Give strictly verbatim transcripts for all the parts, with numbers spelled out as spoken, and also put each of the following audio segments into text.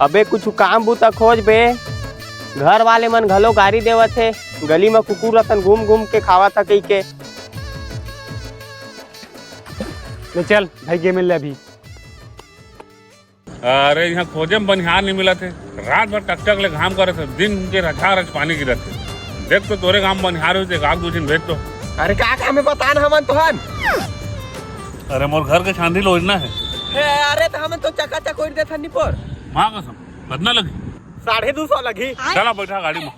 अबे कुछ काम बूता खोज बे, घर वाले मन घलो गारी देवत हे, गली म कुकुर असन घूम घूम के खावत हे कहिके। ले चल भाई, गेम ले अभी। अरे, इहाँ खोजे म बनिहार नइ मिलत हे। रात भर टकटक ले घाम करत हे, दिन के रझारझ पानी गिरत हे। देख तो तोरे गाँव म बनिहार होही त एक आध दू झिन भेज तो। अरे का काम हे बता न हमन तोहन। अरे मोर घर के छांदी ल ओइरना हे। हे, अरे त हमन तो चकाचक ओइर देथन निपोर। माँ कसम, कतना लगही? साढ़े दू सौ लगही। चला बइठा गाड़ी म।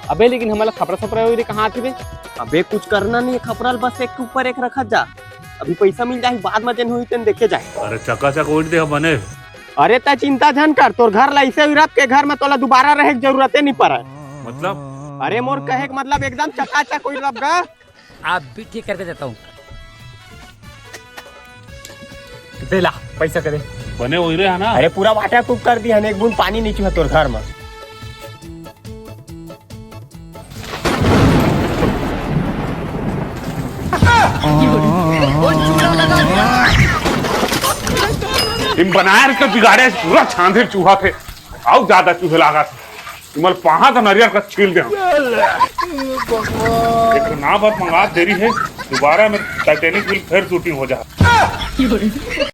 अबे लेकिन हमला खपरा सपरा ओइरे कहाँ आथे बे? अबे कुछ करना नहीं, खपरा ल बस एक के ऊपर एक रखत जा। अभी पैसा मिल जाही, बाद म जेन होही तेन देखे जाही। अरे चकाचक ओइर दे बने। अरे तैं चिंता झन कर, तोर घर ला अइसे ओइरब के घर म तोला दुबारा रहे के जरूरते नइ परय। मतलब? अरे मोर कहे के मतलब एकदम चकाचक ओइरब गा। आप भी ठीक करके देता हूँ। दे ला, पैसा के दे। बने ओइरे हे ना? अरे पूरा वाटर प्रूफ कर दिया, एक बूंद पानी नइ चुहा तोर घर म। इन बनाए रख के बिगाड़े पूरा छांदी ल चुहाथे। अउ जादा चूहे लागत हे। तुमन पाहा त नरियर कस छील दे। एक ना बात मंगा देरी हे, दुबारा में टाइटैनिक फिल्म फेर शूटिंग हो जा।